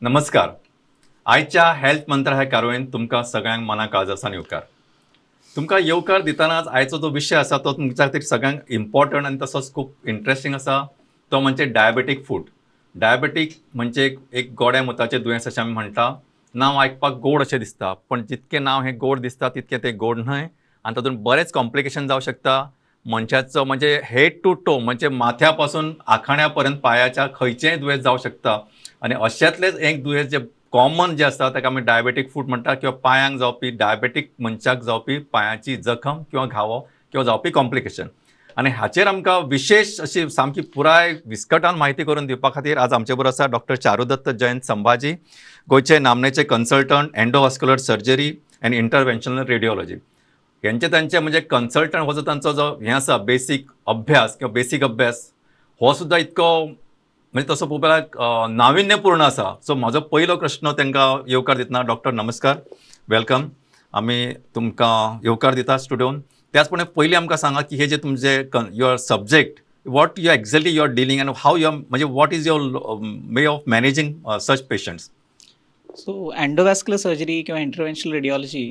नमस्कार. आयच्या हेल्थ मंत्र ह्या कारवायेन तुमकां सगळ्यांक मना काळजासान येवकार. तुमकां येवकार दितनाच आयचो जो विशय आसा तो तुमच्या खातीर सगळ्यांक इम्पॉर्टंट आनी तसोच खूब इंट्रस्टींग आसा. तो म्हणजे डायबेटीक फूट. डायबेटीक म्हणजे एक गोड्या मुताचें दुयेंस अशें आमी म्हणटा. नांव आयकपाक गोड अशें दिसता, पण जितकें नांव हें गोड दिसता तितकें तें गोड न्हय आनी तातूंत बरेंच कॉम्प्लिकेशन जावं शकता. मनशाचो म्हणजे हेड टू टो म्हणजे माथ्या पासून आखाण्या पर्यंत पांयाच्या खंयचेंय दुयेंस जावं शकता. आनी अशेंतलेंच एक दुयेंस जें कॉमन जें आसता ताका आमी डायबेटीक फूट म्हणटा, किंवा पांयांक जावपी डायबेटीक मनशाक जावपी पांयाची जखम किंवा घावो किंवा जावपी कॉम्प्लिकेशन. आनी हाचेर आमकां विशेश अशी सामकी पुराय विस्कटान म्हायती करून दिवपा खातीर आज आमचे बरोबर आसा डॉक्टर चारुदत्त जयंत संभाजी, गोंयचे नामनेचे consultant endovascular surgery and interventional radiology. हेंचे तांचे म्हणजे कन्सल्टंट हो जो तांचो जो हें आसा बेसीक अभ्यास किंवा बेसीक अभ्यास हो सुद्दां इतको म्हणजे तसो पळोवपाक जाल्यार नाविन्यपूर्ण आसा. सो म्हाजो पयलो प्रश्न तांकां येवकार दितना, डॉक्टर नमस्कार, welcome. आमी तुमकां येवकार दिता स्टुडियोन. त्याच प्रमाणे पयलीं आमकां सांगा की हे जे तुमचे your subject, what you exactly you are dealing and how you are, म्हणजे what is your way of managing such patients. So endovascular surgery किंवा interventional radiology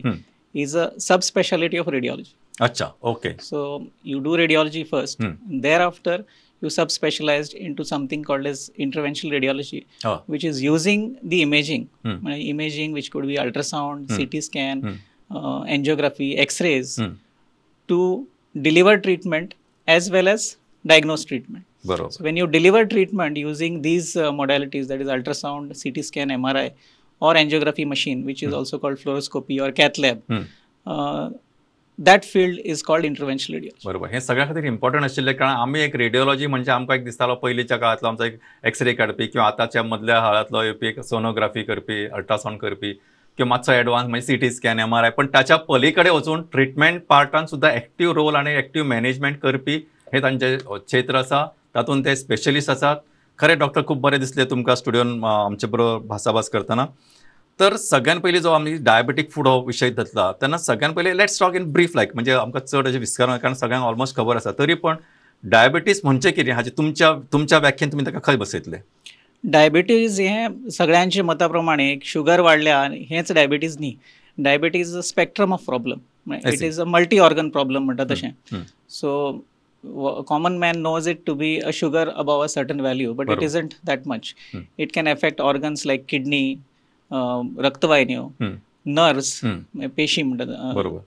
is a subspecialty of radiology. अच्छा, okay. So you do radiology first, thereafter you subspecialized into something called as interventional radiology, which is using the imaging, imaging which could be ultrasound, CT scan, angiography, X-rays, to deliver treatment as well as diagnose treatment. बरोबर. So when you deliver treatment using these modalities, that is ultrasound, CT scan, MRI, or angiography machine, which is also called fluoroscopy or cath lab, that field is called interventional radiology. बरोबर. हे सगळ्या खातीर important आशिल्लें, कारण आमी एक radiology म्हणजे आमकां एक दिसतालो पयलींच्या काळांतलो आमचो एक एक्सरे काडपी किंवा आतांच्या मदल्या काळांतलो येवपी एक सोनोग्राफी करपी, अल्ट्रासावंड करपी किंवा मातसो एडवान्स म्हणजे सीटी स्कॅन, एमआरआय. पण ताच्या पलीकडे वचून ट्रिटमेंट पार्टान सुद्दां एक्टीव रोल आनी एक्टीव मॅनेजमेंट करपी हे तांचें क्षेत्र आसा, तातूंत ते स्पेशलिस्ट आसात. खरें डॉक्टर, खूब बरें दिसलें तुमकां स्टुडियोन आमचे बरोबर भासाभास करतना. तर सगळ्यान पयलीं जो आमी डायबेटीक फूड हो विशय धरला तेन्ना सगळ्यान पयलीं let's talk in brief like, म्हणजे आमकां चड अशें विस्तार कारण सगळ्यांक ऑलमोस्ट खबर आसा, तरी पण डायबेटीस म्हणजे कितें हाचे तुमच्या तुमच्या व्याख्येन तुमी ताका खंय बसयतले? डायबिटीज हें सगळ्यांच्या मता प्रमाणे एक शुगर वाडल्या हेंच डायबिटीज न्ही. Diabetes is a spectrum of problem, it is a multi organ problem म्हणटा तशें. So common man knows it to be a sugar above a certain value, but it isn't that much. It can affect organs like kidney, रक्तवाहिन्यो, nerves, पेशी म्हणटात. बरोबर.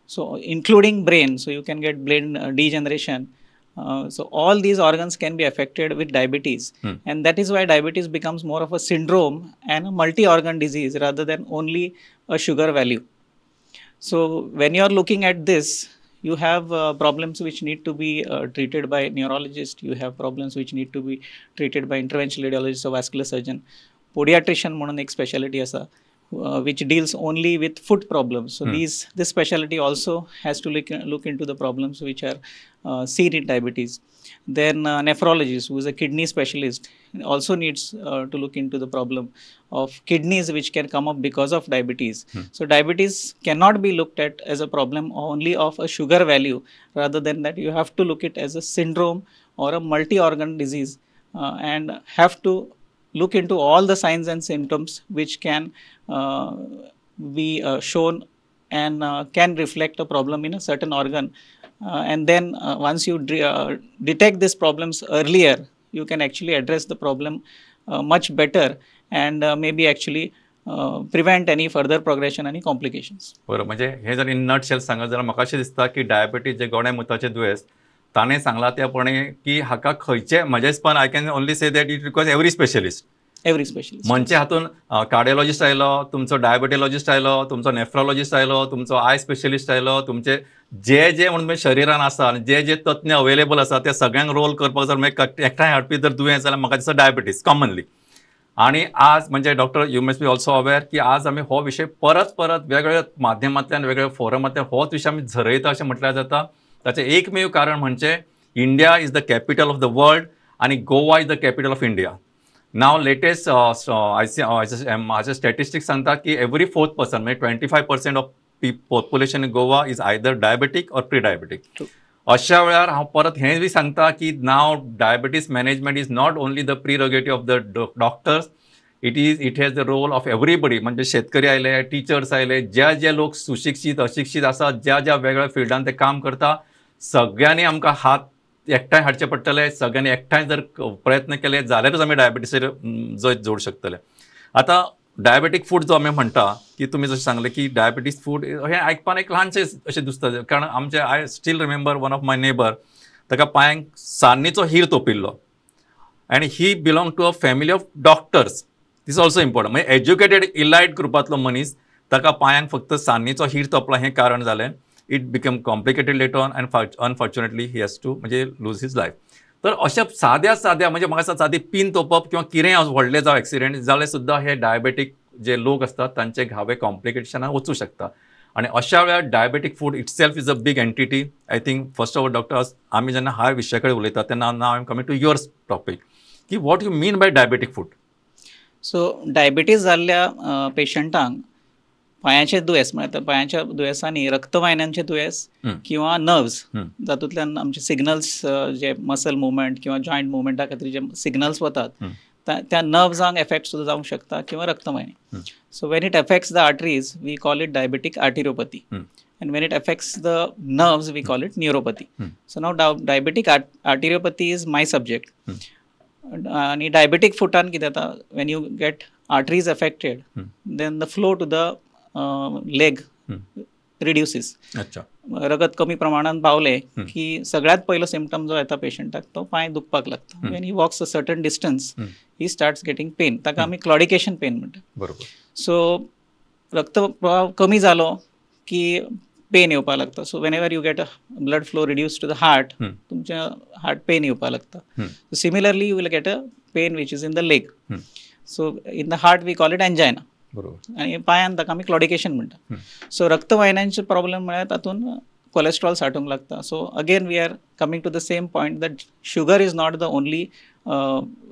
So including brain, so you can get brain degeneration. So all these organs can be affected with diabetes, and that is why diabetes becomes more of a syndrome and a multi-organ disease rather than only a sugar value. So when you are looking at this, you have problems which need to be treated by neurologist, you have problems which need to be treated by interventional radiologist or vascular surgeon. Podiatrician म्हणून एक specialty आसा which deals only with foot problems. So this specialty also has to look into the problems which are seen in diabetes. Then nephrologist, who is a kidney specialist, also needs to look into the problem of kidneys which can come up because of diabetes. So diabetes cannot be looked at as a problem only of a sugar value. Rather than that, you have to look it as a syndrome or a multi-organ disease and have to look into all the signs and symptoms which can be shown and can reflect a problem in a certain organ. And then once you detect these problems earlier, you can actually address the problem much better and maybe actually prevent any further progression, any complications. बरोबर. म्हणजे हे जर in nutshell सांगत जाल्यार म्हाका अशें दिसता की डायबेटीज जे गोड्या मुताचें दुयेंस ताणें सांगलां त्या प्रमाणे की हाका खंयचे म्हज्या हिसपान I can only say that it requires every specialist. Every specialist म्हणजे हातून कार्डियोलॉजिस्ट आयलो, तुमचो डायबेटॉलॉजिस्ट आयलो, तुमचो नेफ्रोलॉजिस्ट आयलो, तुमचो आय स्पेशलिस्ट आयलो, तुमचे जे जे म्हणून शरिरान आसा आनी जे जे तज्ञ अवेलेबल आसा ते सगळ्यांक रोल करपाक जर मागीर एकठांय हाडपी जर दुयेंस जाल्यार म्हाका दिसता डायबेटीस कॉमनली. आनी आज म्हणजे doctor you must be also aware की आज आमी हो विशय परत परत वेगवेगळ्या माध्यमांतल्यान वेगवेगळ्या फोरमांतल्यान होच विशय आमी झरयता अशें म्हटल्यार जाता. ताचें एकमेव कारण म्हणजे India is the capital of the world आनी Goa is the capital of India. Now latest हाचे स्टॅटिस्टिक्स सांगता की एवरी फोर्थ पर्सन म्हणजे 25% of population in Goa is either diabetic or pre diabetic. अशा वेळार हांव परत हें बी सांगता की now diabetes management is not only the prerogative of the doctors, It has the role of everybody. म्हणजे शेतकरी आयले, टिचर्स आयले, ज्या जे लोक सुशिक्षीत अशिक्षीत आसात, ज्या ज्या वेगवेगळ्या फिल्डान ते काम करता, सगळ्यांनी आमकां हात एकठांय हाडचे पडटले. सगळ्यांनी एकठांय जर प्रयत्न केले जाल्यारूच आमी डायबिटीसचेर जैत जोडूं शकतले. आतां डायबेटीक फूड जो आमी म्हणटा की तुमी जशें सांगलें की डायबिटीज फूड हें आयकपान एक ल्हानशें अशें दिसता, कारण आमचे I still remember one of my neighbour, ताका पांयांक सान्नीचो हीर तोपिल्लो आनी he belong to a family of doctors. This also important. म्हणजे एज्युकेटेड इलायट ग्रुपांतलो मनीस, ताका पांयांक फक्त सान्नीचो हीर तोपला हें कारण जालें. It become complicated later on and unfortunately he has to म्हणजे लूज his life. तर अशा साद्या साद्या म्हणजे म्हाका दिसता सादी पीन तोपप किंवा कितेंय व्हडलें जावं एक्सिडेंट जाल्यार सुद्दां हे डायबेटीक जे लोक आसतात तांचे घावे कॉम्प्लिकेशनाक वचूं शकता. आनी अशा वेळार diabetic foot itself is a big entity. I think first of all doctor, आमी जेन्ना ह्या विशया कडेन उलयतात तेन्ना now I am coming to your topic की what you mean by diabetic foot. So diabetes जाल्ल्या पेशंटांक पांयाचें दुयेंस म्हळ्यार पांयाच्या दुयेंसांनी रक्तवाहिन्यांचें दुयेंस किंवा नर्व्स, जातूंतल्यान आमचे सिग्नल्स जे मसल मुवमेंट किंवा जॉयंट मुवमेंटा खातीर जे सिग्नल्स वतात त्या नर्व्सांक एफेक्ट सुद्दां जावंक शकता किंवा रक्तवाहिनी. So when it affects the arteries we call it diabetic arteriopathy, and when it affects the nerves we call it neuropathy. So now diabetic arteriopathy is my subject. आनी diabetic फुटान कितें जाता, when you get arteries affected then the flow to the leg reduces. रगत कमी प्रमाणात पावले की सगळ्यात पयलो सिमटम जो येता पेशंटाक तो पांय दुखपाक लागता. When he walks a certain distance he starts getting pain. ताका आमी क्लॉडिकेशन पेन म्हणटा. बरोबर. सो रक्तप्रवाह कमी जालो की पेन येवपाक लागता. So whenever you get a blood flow reduce to the heart, तुमच्या हार्ट पेन येवपाक लागता. Similarly you will get a pain which is in the leg. So in the heart we call it angina. बरोबर. आनी पांयान ताका आमी claudication म्हणटा. So रक्तवाहिन्यांचे problem म्हळ्यार तातूंत कोलेस्ट्रॉल साठूंक लागता. So again we are coming to the same point that sugar is not the only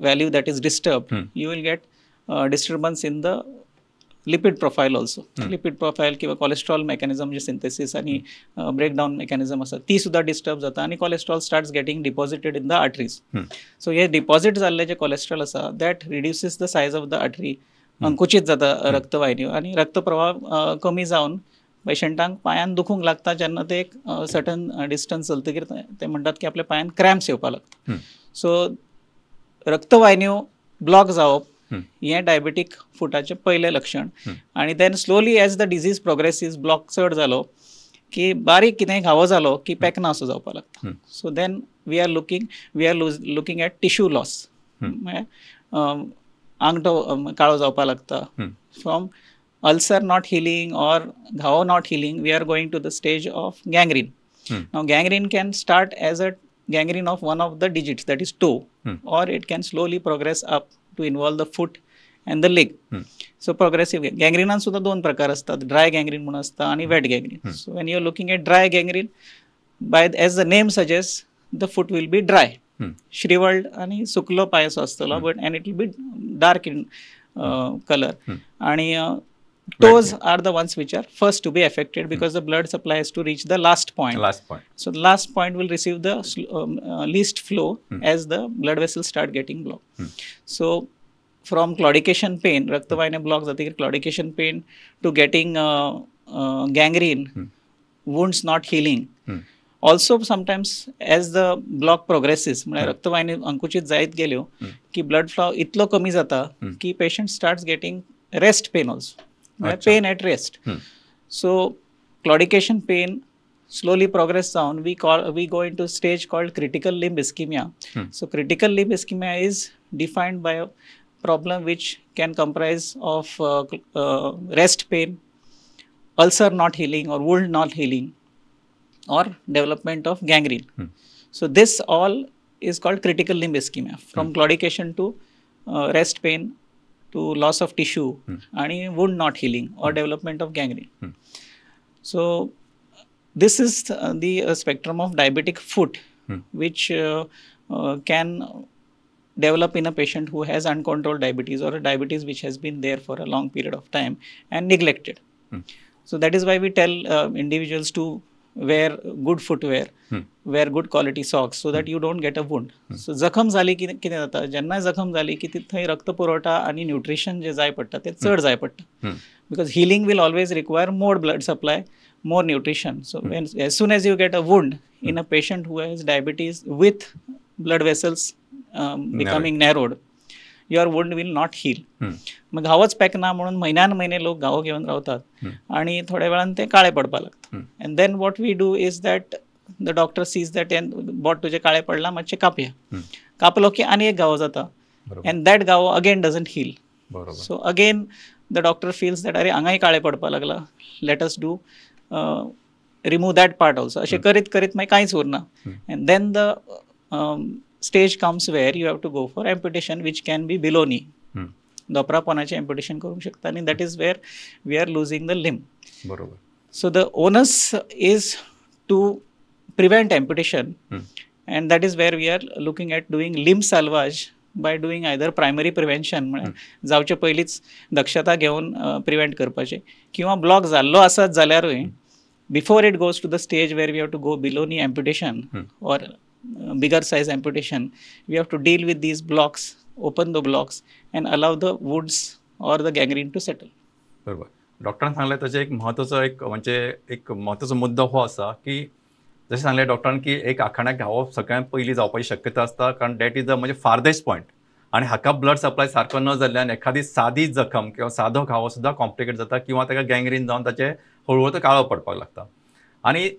value that is disturb. You will get disturbance in the lipid profile also. Lipid profile किंवा cholesterol mechanism जे synthesis आनी breakdown mechanism आसा ती सुद्दां disturb जाता आनी cholesterol starts getting deposited in the arteries. So hey deposit जाल्ले जे cholesterol आसा that reduces the size of the artery, संकुचीत जाता रक्तवाहिनी आनी रक्तप्रवाह कमी जावन पेशंटांक पांयान दुखूंक लागता. जेन्ना ते एक सर्टन डिस्टन्स चलतकीर ते म्हणटात की आपल्या पांयान क्रॅम्प्स येवपाक लागता. सो रक्तवाहिन्यो ब्लॉक जावप हें डायबेटीक फुटाचें पयलें लक्षण. आनी then slowly as the disease progresses, block चड जालो की बारीक कितेंय घावो जालो की पेकना असो जावपाक लागता. So then we are looking at tissue loss, म्हळ्यार आंगठो काळो जावपाक लागता. From ulcer not healing or घावो not healing we are going to the stage of gangrene. Now gangrene can start as a gangrene of one of the digits, that is toe, or it can slowly progress up to involve the foot and the leg. So progressive गँग्रीनान सुद्दां दोन प्रकार असतात, dry gangrene म्हणून असता आणि wet gangrene. So when you are looking at dry gangrene, by as the name suggest the foot will be dry, shrivelled आणि सुकलो पांय असो आसतलो, but and it will be dark in colour. आणि toes are the ones which are first to be affected because the blood supply has to reach the last point. Last point. So the last point will receive the least flow as the blood vessels start getting blocked. So from claudication pain, रक्तवाहिन्या block जातकीर claudication pain to getting gangrene, wounds not healing. Also sometimes as the block progresses, म्हळ्यार रक्तवाहिनी अंकुचित जायत गेल्यो की blood flow इतलो कमी जाता की patient starts getting rest pain also. Pain at rest. So claudication pain slowly progress down. We go into stage called critical limb ischemia. So critical limb ischemia is defined by a problem which can comprise of rest pain, ulcer not healing or wound not healing, or development of gangrene. So this all is called critical limb ischemia. From claudication to rest pain to loss of tissue and wound not healing or development of gangrene. So this is the spectrum of diabetic foot, which can develop in a patient who has uncontrolled diabetes or a diabetes which has been there for a long period of time and neglected. So that is why we tell individuals to Wear good footwear, wear good quality socks so that you don't get a wound. So जखम जाली की कितें जाता, जेन्ना जखम जाली की थंय रक्त पुरवठा आनी न्युट्रिशन जे जाय पडटा ते चड जाय पडटा, because healing will always require more blood supply, more nutrition. So when as soon as you get a wound in a patient who has diabetes with blood vessels becoming narrowed, your wound will not heal. मग घावच पॅकना म्हणून म्हयन्यान म्हयने लोक घावो घेवन रावतात आनी थोड्या वेळान ते काळे पडपाक लागता. And then what we do is that the doctor sees that बोट तुजें काळें पडलां, मातशें कापया. कापलो की आनी एक घावो जाता, एंड that घावो again doesn't heal. So again the doctor feels that अरे हांगाय काळें पडपाक लागला, let us do remove that part also. अशें करीत करीत मागीर कांयच उरना. And then the stage comes where you have to go for amputation, which can be below knee. दोपरापोनाचें amputation करूंक शकता आनी that is where we are losing the limb. बरोबर. So the onus is to prevent amputation, and that is where we are looking at doing limb salvage by doing either primary prevention, म्हळ्यार जावचे पयलींच दक्षता घेवन prevent करपाचें, किंवा block जाल्लो आसत जाल्यारूय before it goes to the stage where we have to go below knee amputation or bigger size amputation, we have to deal with these blocks, open the blocks and allow the wounds or the gangrene to settle. बरोबर. डॉक्टरान सांगलें तशें एक म्हत्वाचो एक म्हणजे एक म्हत्वाचो मुद्दो हो आसा की जशें सांगलें डॉक्टरान की एक आखाण्याक घावप सगळ्यांत पयलीं जावपाची शक्यता आसता, कारण that is the म्हणजे फार्देस्ट पॉयंट, आनी हाका ब्लड सप्लाय सारको न जाल्ल्यान एखादी सादी जखम किंवा सादो घावो सुद्दां कॉम्प्लिकेट जाता किंवा ताका गँग्रीन जावन ताचें हळूहळू तो काळो पडपाक लागता. आनी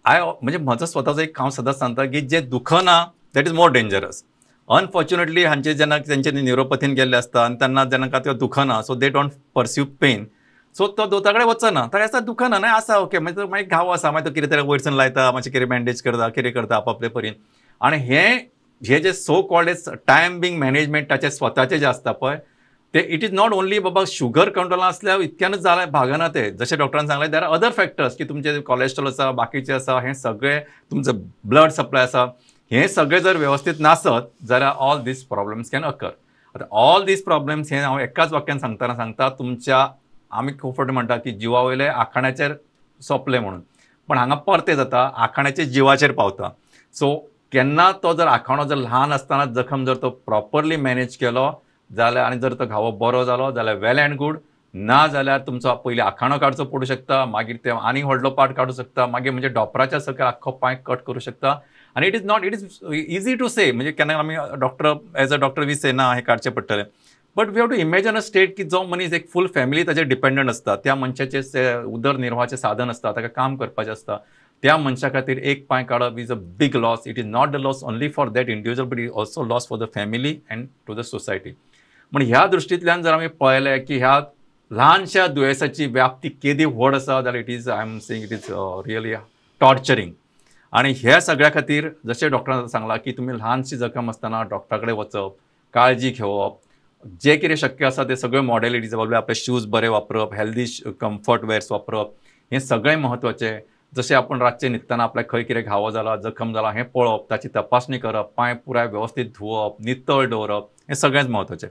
I म्हणजे म्हजो स्वताचो एक हांव सदांच सांगता की जे दुखना that is more dangerous. Unfortunately हांचे जेन्ना तेंचे न्युरोपथीन गेल्ले आसता आनी तेन्ना जेन्ना ते दुखना, so they don't pursue pain, so तो दोतोरा कडेन वचना, ताका दिसता दुखना न्हय आसा ओके, मागीर मागीर घावो आसा, मागीर तो कितें तरी वयरसून लायता, मातशें कितें बँडेज करता, कितें करता आपापले परीन. आनी हे जे so called as time being management ताचे स्वताचे जे आसता पळय ते it is not only बाबा शुगर कंट्रोलान आसल्यार इतक्यानूच जालें भागना तें. जशें डॉक्टरान सांगलें there are other factors की तुमचें कॉलेस्ट्रॉल आसा, बाकीचें आसा, हें सगळें तुमचो ब्लड सप्लाय आसा, हें सगळें जर वेवस्थीत नासत जाल्यार all these problems can occur. आतां ऑल these problems हें हांव एकाच वाक्यान सांगतना सांगता, तुमच्या आमी खूब फावटी म्हणटा की जिवा वयले आखाण्याचेर सोंपलें म्हणून, पण हांगा परतें जाता आखाण्याचे जिवाचेर पावता. सो केन्ना तो जर आखाणो जर ल्हान आसतना जखम जर तो प्रॉपरली मॅनेज केलो जाल्यार आनी जर तो घावो बरो जालो जाल्यार वेल अँड गूड, ना जाल्यार तुमचो पयलीं आखाणो काडचो पडूं शकता, मागीर ते आनी व्हडलो पार्ट काडूं शकता, मागीर म्हणजे डॉपराच्या सकयल आख्खो पांय कट करूं शकता. आनी it is not, it is easy to say, म्हणजे केन्ना आमी doctor as a doctor we say ना हें काडचें पडटलें, but we have to imagine a state की जो मनीस एक फूल फॅमिली ताचेर डिपेंडंट आसता, त्या मनशाचे उदरनिर्वाहाचें साधन आसता, ताका काम करपाचें आसता, त्या मनशा खातीर एक पांय काडप is a big loss. It is not the loss only for that individual but is also loss for the family and to the society. म्हण ह्या दृश्टींतल्यान जर आमी पळयलें की ह्या ल्हानशा दुयेंसाची व्याप्ती केदी व्हड आसा जाल्यार it is, I am saying it is really torturing. आनी ह्या सगळ्या खातीर जशें डॉक्टरान सांगलां की तुमी ल्हानशी जखम आसतना डॉक्टरा कडेन वचप, काळजी घेवप, जे कितें शक्य आसा ते सगळे मॉडेलिटीज बाबा आपले शूज बरे वापरप, हेल्दी कम्फर्ट वेअर्स वापरप, हें सगळें म्हत्वाचें. जशें आपूण रातचें न्हिदतना आपल्याक खंय कितें घावो जाला, जखम जाला हें पळोवप, ताची तपासणी करप, पांय पुराय वेवस्थीत धुवप, नितळ दवरप, हें सगळेंच म्हत्वाचें.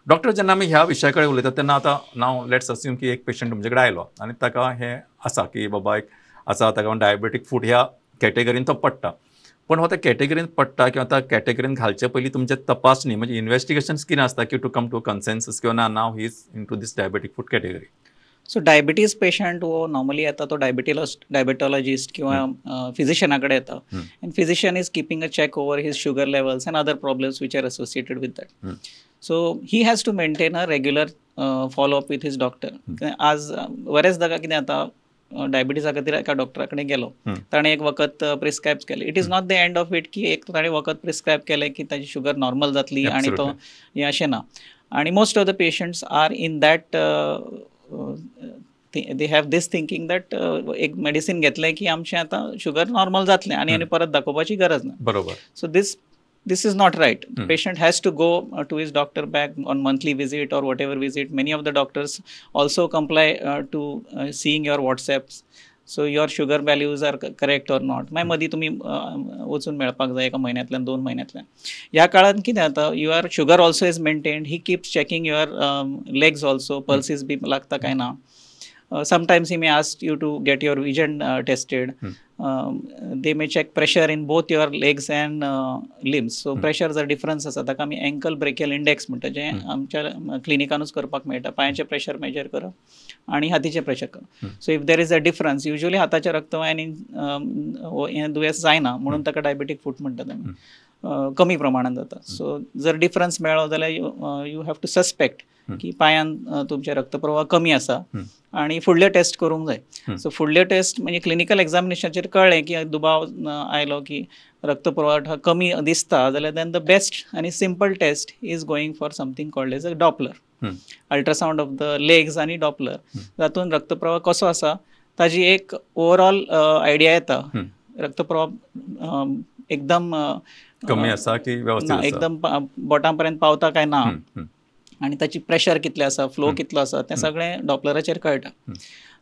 डॉक्टर जेन्ना आमी ह्या विशया कडेन उलयतात तेन्ना आतां नाव let's assume की एक पेशंट तुमचे कडेन आयलो आनी ताका हें आसा की बाबा एक आसा ताका डायबेटीक फूट ह्या कॅटेगरीन तो पडटा, पण हो त्या कॅटेगरीन पडटा किंवा त्या कॅटेगरीन घालचे पयलीं तुमचें तपासणी म्हणजे इन्वेस्टिगेशन्स कितें आसता की टू कम टू कन्सेन्सस किंवा ना now he is into this diabetic foot category. So diabetes patient हो नॉर्मली येता तो डायबेटॉलॉजिस्ट किंवा फिजिशियना कडेन येता, and physician is keeping a check over his sugar levels and other problems which are associated with that. So he has to maintain a regular follow up with his doctor. आज बरेचदा कितें जाता, डायबिटीजा खातीर एका डॉक्टरा कडेन गेलो, ताणें एक वखद प्रिस्क्रायब केलें, it is not the end of it की एक ताणें वखद प्रिस्क्रायब केलें की ताजी शुगर नॉर्मल जातली आनी तो हें अशें ना. आनी most of the patients are in that they have this thinking that एक मेडिसीन घेतलें की आमचें आतां शुगर नॉर्मल जातलें आनी आनी परत दाखोवपाची गरज ना. बरोबर. So this is not right. Patient has to go to his doctor back on monthly visit or whatever visit. Many of the doctors also comply to seeing your WhatsApps, so your sugar values are correct or not. मागीर मदीं तुमी वचून मेळपाक जाय एका म्हयन्यांतल्यान, 2 म्हयन्यांतल्यान. ह्या काळांत कितें जाता, your sugar also is maintained, he keeps checking your legs also, pulses बी लागता काय ना. Sometimes he may ask you to get your vision tested. They may check pressure in both your legs and limbs. So pressure जर difference आसा ताका आमी ankle brachial index म्हणटा, जें आमच्या क्लिनिकानूच करपाक मेळटा. पांयाचें प्रेशर मेजर करप आनी हातीचें प्रेशर करप. So if there is a difference, usually हाताच्या रक्तवाहिनी हें दुयेंस जायना म्हणून ताका डायबेटीक फूट म्हणटात आमी, कमी प्रमाणान जाता. सो जर डिफरन्स मेळ्ळो जाल्यार you have to suspect की पांयान तुमचे रक्तप्रवाह कमी आसा आनी फुडले टेस्ट करूंक जाय. सो फुडले टेस्ट म्हणजे क्लिनिकल एग्जामिनेशनाचेर कळ्ळें की दुबाव आयलो की रक्तप्रवाह कमी दिसता जाल्यार then the best आनी simple test is going for something called as a Doppler, ultrasound of the legs आनी डॉपलर. जातून रक्तप्रवाह कसो आसा ताजी एक ओवरऑल आयडिया येता. रक्तप्रवाह एकदम कमी आसा की वेवस्थीत, एकदम बोटां पर्यंत पावता काय ना, आनी ताची प्रेशर कितलें आसा, फ्लो कितलो आसा, तें सगळें डॉपलराचेर कळटा.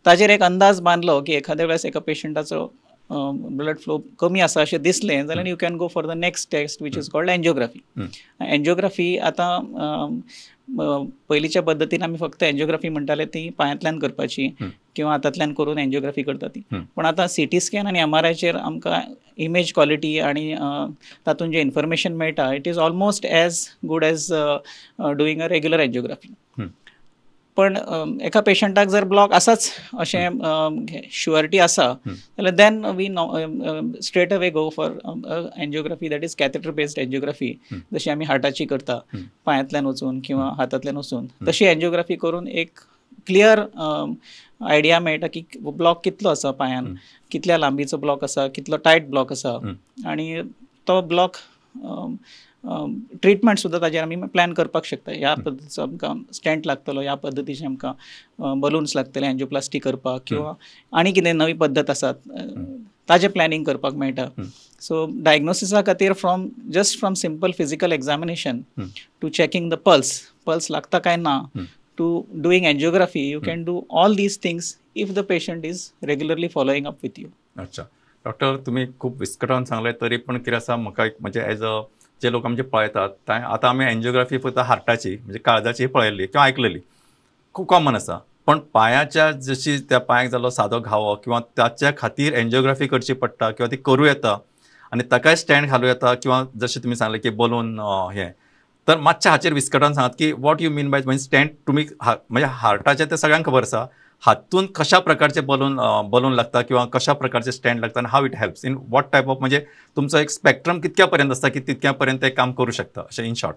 ताजेर एक अंदाज बांदलो की एखाद्या वेळेस एका पेशंटाचो ब्लड फ्लो कमी आसा अशें दिसलें जाल्यार you can go for the next test which is called angiography. Angiography आतां पयलींच्या पद्दतीन आमी फक्त एन्जियोग्राफी म्हणटाले ती पांयांतल्यान करपाची किंवा हातांतल्यान करून एन्जियोग्राफी करता ती, पण आतां सी टी स्कॅन आनी एम आर आयचेर आमकां इमेज क्वॉलिटी आनी तातूंत जें इन्फॉर्मेशन मेळटा it is almost as good as doing a regular angiography. पण एका पेशंटाक जर ब्लॉक आसाच अशें शुअरिटी आसा जाल्यार then we straight away go for angiography, that is catheter based angiography. जशी आमी हार्टाची करता पांयांतल्यान वचून किंवा हातांतल्यान वचून, तशी एन्जियोग्राफी करून एक क्लियर आयडिया मेळटा की ब्लॉक कितलो आसा पांयान, कितल्या लांबीचो ब्लॉक आसा, कितलो टायट ब्लॉक आसा, आनी तो ब्लॉक ट्रिटमेंट सुद्दां ताजेर आमी प्लॅन करपाक शकता. ह्या पद्दतीचो आमकां स्टँट लागतलो, ह्या पद्दतीचे आमकां बलून्स लागतले एन्जियोप्लास्टी करपाक, किंवा आनी कितें नवी पद्दत आसात ताजें प्लॅनिंग करपाक मेळटा. सो डायग्नोसिसा खातीर from just from simple physical examination to checking the pulse, pulse लागता काय ना, to doing angiography, you can do all these things if the patient is regularly following up with you. अच्छा doctor, तुमी खूब विस्कटावन सांगलें, तरी पण कितें आसा म्हाका एक म्हणजे एज अ जे लोक आमचे पळयतात, आतां आमी एन्जियोग्राफी फक्त हार्टाची म्हणजे काळजाची पळयल्ली किंवा आयकलेली खूब कॉमन आसा, पण पांयाच्या जशी त्या पांयाक जाल्लो सादो घावो किंवा ताच्या खातीर एन्जियोग्राफी करची पडटा किंवा ती करूं येता आनी ताकाय स्टँड घालूं येता किंवा जशें तुमी सांगलें की बलून हें, तर मातशें हाचेर विस्कटावन सांगात की what you mean by म्हणजे स्टँड तुमी म्हणजे हार्टाचें तें सगळ्यांक खबर आसा, हातून कशा प्रकारचे बलून बलून लागता किंवा कशा प्रकारचे स्टँड लागता आनी how it helps in what type of म्हणजे तुमचो एक स्पेक्ट्रम कितक्या पर्यंत आसता की तितक्या पर्यंत ते काम करूं शकता अशें इन शॉर्ट.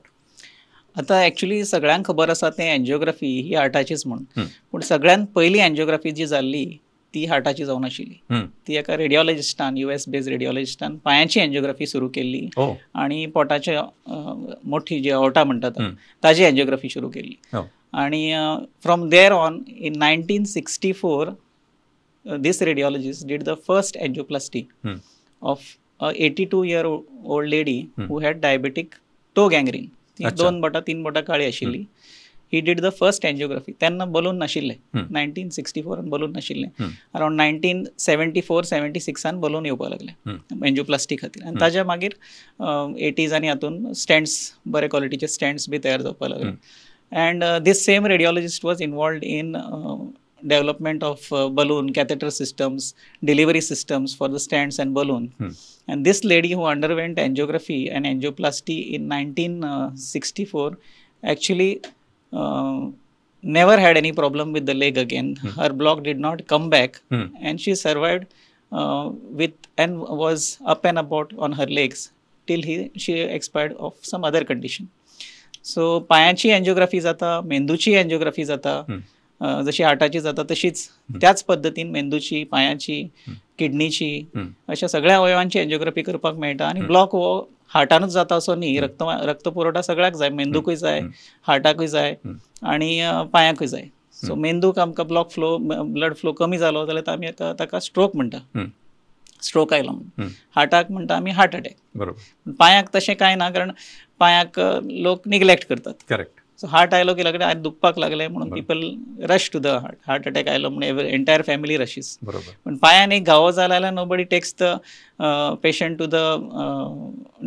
आतां एक्चुली सगळ्यांक खबर आसा तें एन्जियोग्राफी ही हार्टाचीच म्हणून, पूण सगळ्यांत पयली एन्जियोग्राफी जी जाल्ली ती हार्टाची जावन आशिल्ली. ती एका रेडियोलॉजिस्टान, US based रेडियोलॉजिस्टान पांयांची एन्जियोग्राफी सुरू केल्ली आनी पोटाचे मोठी जी अओर्टा म्हणटात ताजी एन्जियोग्राफी सुरू केल्ली. आनी from there on in 1964 this radiologist did the first angioplasty of a 82-year-old lady who had diabetic toe gangrene. ती 2 बोटां 3 बोटां काळी आशिल्ली. He did the first angiography. तेन्ना बलून नाशिल्ले, 1964 बलून नाशिल्ले, अरावंड 1974-76 बलून येवपाक लागले एन्जियोप्लास्टी खातीर. आनी ताज्या मागीर 80s आनी हातून स्टँड्स, बरे क्वॉलिटीचे स्टँड्स बी तयार जावपाक लागले. And this same radiologist was involved in development of balloon catheter systems, delivery systems for the stents and balloon. And this lady who underwent angiography and angioplasty in 1964 actually never had any problem with the leg again. Her block did not come back and she survived with and was up and about on her legs till she expired of some other condition. So पायांची angiography जाता, मेंदूची angiography जाता, जशी हार्टाची जाता तशीच त्याच पद्दतीन मेंदूची, पायांची, किडनीची, अशा सगळ्या अवयवांची एन्जियोग्राफी करपाक मेळटा. आनी ब्लॉक हो हार्टानूच जाता असो न्ही, रक्त पुरवठा सगळ्याक जाय, मेंदूकूय जाय, हार्टाकूय जाय आनी पांयाकूय जाय. सो मेंदूक आमकां ब्लॉक फ्लो, ब्लड फ्लो कमी जालो जाल्यार आमी ताका स्ट्रोक म्हणटा, स्ट्रोक आयलो म्हणून. हार्टाक म्हणटा आमी हार्ट अटॅक. बरोबर. पांयाक तशें कांय ना, कारण पांयाक लोक निग्लेक्ट करतात. करेक्ट. सो हार्ट आयलो की लागले दुखपाक लागले म्हणून people rush to the heart. Heart attack आयलो म्हणून एंटायर फॅमिली रशीस. बरोबर. पण पांयान एक घावो जाला जाल्यार nobody takes the patient to the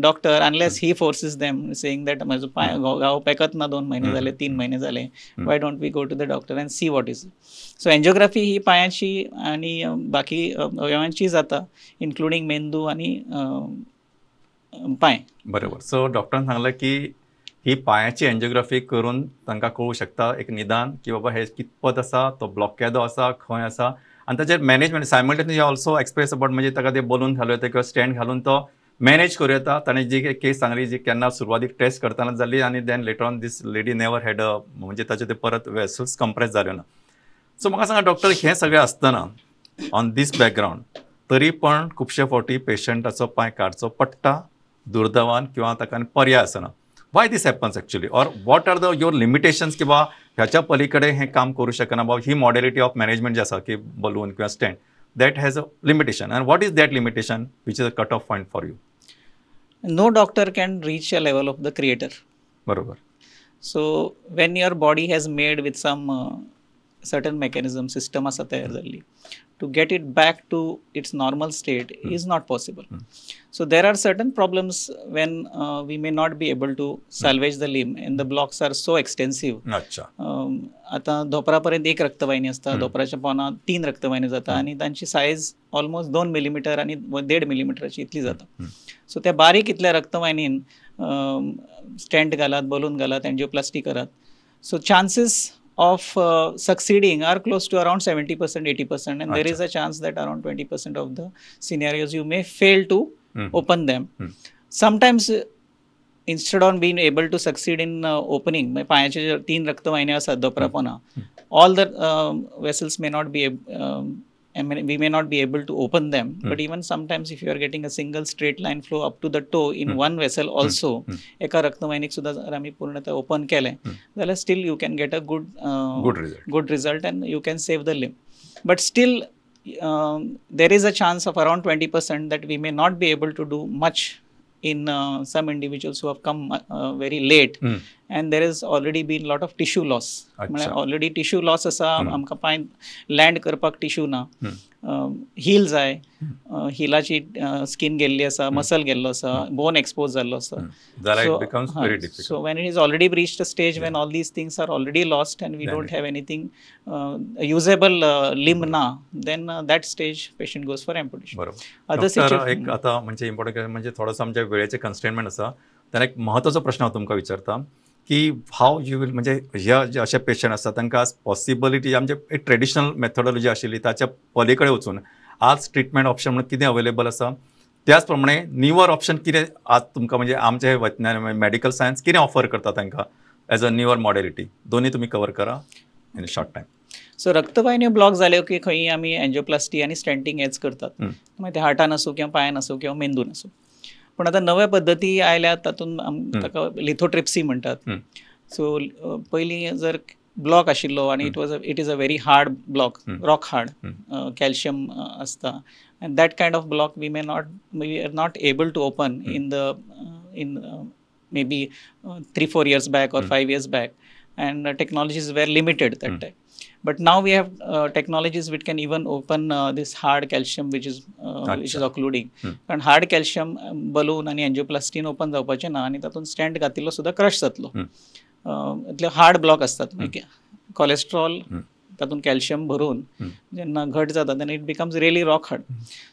doctor unless he forces them saying that म्हजो पांय घाव पेकत ना, 2 म्हयने जाले, 3 म्हयने जाले, why don't we go to the doctor and see what is. So angiography ही पांयाची आनी बाकी अवयवांची जाता, इन्क्लुडींग मेंदू आनी पांय. बरोबर. सो डॉक्टरान सांगलें की ही पांयाची एन्जियोग्राफी करून तांकां कळूं शकता एक निदान की बाबा हे कितपत आसा, तो ब्लॉक केदो आसा, खंय आसा, आनी ताचेर management simultaneously also express about म्हणजे ताका ते बलून घालूं येता किंवा स्टँड घालून तो मॅनेज करूं येता. ताणें जी केस सांगली जी केन्ना सुरवातीक टेस्ट करतना जाली आनी then later on this lady never had a म्हणजे ताचे ते परत वेसल्स कंप्रेस जाल्यो ना. सो म्हाका सांगा डॉक्टर, हें सगळें आसतना ऑन these background तरी पण खुबशे फावटी पेशंटाचो पांय काडचो पडटा दुर्दैवान किंवा ताका पर्याय आसना. Why this happens actually, or what are the your limitations किंवा ह्याच्या पलीकडे हें काम करूं शकना बाबा, ही मॉडेलिटी ऑफ मॅनेजमेंट जी आसा की बलून किंवा stent, that has a limitation, and what is that limitation which is a cut off point for you? No doctor can reach a level of the creator. बरोबर. So when your body has made with some certain mechanism, system आसा तयार जाल्ली, to get it back to its normal state is not possible. So there are certain problems when we may not be able to salvage the limb and the blocks are so extensive. अच्छा. आतां धोपरा पर्यंत एक रक्तवाहिनी आसता, धोपराच्या पोंदा 3 रक्तवाहिनी जाता आनी तांची size almost 2 millimetre आनी 1.5 मिलीमिटराची इतली जाता. सो त्या बारीक इतल्या रक्तवाहिनीन स्टँट घालात, बलून घालात, एन्जियोप्लास्टी करात, so chances of succeeding are close to around 70%, 80%, and there is a chance that around 20% of the scenarios you may fail to open them. Sometimes instead of being able to succeed in opening, पांयाचे 3 रक्तवाहिनी आसात धोपरा पोंदा, all the vessels may not be, I mean, we may not be able to open them, but even sometimes if you are getting a single straight line flow up to the toe in one vessel also, एका रक्तवाहिनीक सुद्धा जर आमी पूर्णतः open केलें जाल्यार still you can get a good good result and you can save the limb. But still there is a chance of around 20% that we may not be able to do much in some individuals who have come very late, and there has already been lot of tissue loss. म्हळ्यार already tissue loss आसा, आमकां पांय land करपाक tissue ना, hill जाय, हिलाची skin गेल्ली आसा, muscle गेल्लो आसा, बोन एक्सपोज जाल्लो आसा. So when it is already reached a stage when all these things are already lost and we don't have anything usable limb ना, then that stage patient goes for amputation. बरोबर. एक आतां म्हणजे important म्हणजे थोडोसो आमच्या वेळेचें कन्स्ट्रेनमेंट आसा, तेन्ना एक म्हत्वाचो प्रश्न हांव तुमकां विचारता की how you will म्हणजे ह्या जे अशे पेशंट आसा तांकां आज पॉसिबिलिटी आमचे एक ट्रेडिशनल मेथडॉलॉजी आशिल्ली ताच्या पलीकडे वचून आज ट्रिटमेंट ऑप्शन म्हणून कितें अवेलेबल आसा, त्याच प्रमाणे न्यूअर ऑप्शन कितें आज तुमकां म्हणजे आमचे मेडिकल सायन्स कितें ऑफर करता तांकां एज अ न्यूअर मॉडेलिटी, दोन्ही तुमी कवर करा इन शॉर्ट टायम. सो रक्तवाहिन्यो ब्लॉक जाल्यो की खंय आमी एन्जियोप्लास्टी आनी स्टँटींग हेच करतात, मागीर ते हार्टान आसूं किंवा पांयान आसूं किंवा मेंदून आसूं. पण आतां नव्या पद्दती आयल्यात तातूंत ताका लिथोट्रिप्सी म्हणटात. सो पयलीं जर ब्लॉक आशिल्लो आनी it is a very hard block, rock hard calcium आसता, and that kind of block we are not able to open in the in maybe 3-4 years back or 5 years back, and technologies were limited that time. But now we have technologies which can even open this hard calcium which is occluding. कारण hard calcium balloon आनी एन्जियोप्लास्टीन open जावपाचें ना आनी तातूंत स्टँट घातिल्लो सुद्दां crush जातलो. इतले hard block आसतात, कॉलेस्ट्रॉल तातूंत कॅल्शियम भरून जेन्ना घट जाता तेन्ना it becomes really rock hard.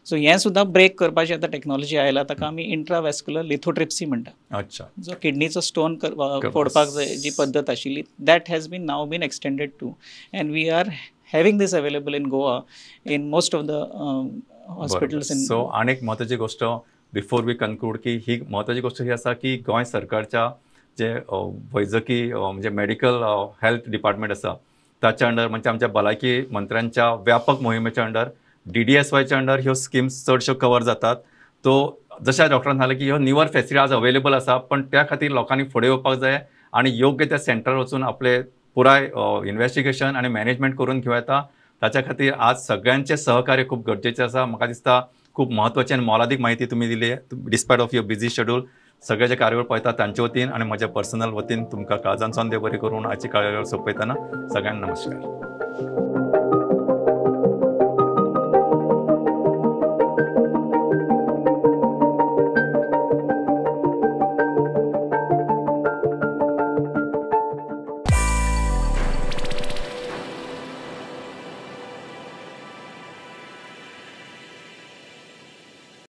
So हें सुद्दां ब्रेक करपाची आतां टॅक्नॉलॉजी आयला, ताका आमी इंट्रावॅस्क्युलर लिथोट्रिप्सी म्हणटा. अच्छा. जो किडनीचो स्टोन फोडपाक जाय जी पद्दत आशिल्ली, that has been now been extended to, and we are having this available in Goa in most of the hospitals. So आनी एक म्हत्वाची गोश्ट बिफोर we conclude की ही म्हत्वाची गोश्ट ही आसा की गोंय सरकारच्या जे वैजकी म्हणजे मेडिकल हेल्थ डिपार्टमेंट आसा ताच्या अंडर म्हणजे आमच्या भलायकी मंत्र्यांच्या व्यापक मोहिमेच्या अंडर DDSYच्या अंडर ह्यो स्किम्स चडश्यो कवर जातात. तो जशें डॉक्टरान सांगलें की ह्यो न्यूअर फॅसिलिटी आज अवेलेबल आसा, पण त्या खातीर लोकांनी फुडें येवपाक जाय आनी योग्य त्या सेंटरार वचून आपले पुराय इन्वेस्टिगेशन आनी मॅनेजमेंट करून घेवं येता. ताच्या खातीर आज सगळ्यांचें सहकार्य खूब गरजेचें आसा. म्हाका दिसता खूब म्हत्वाची आनी मोलादीक म्हायती तुमी दिली despite of your busy schedule. सगळे जे कार्यावळ पळयता तांचे वतीन आनी म्हज्या पर्सनल वतीन तुमकां काळजांतल्यान देव बरें करून आजची कार्यावळ सोंपयतना सगळ्यांक नमस्कार.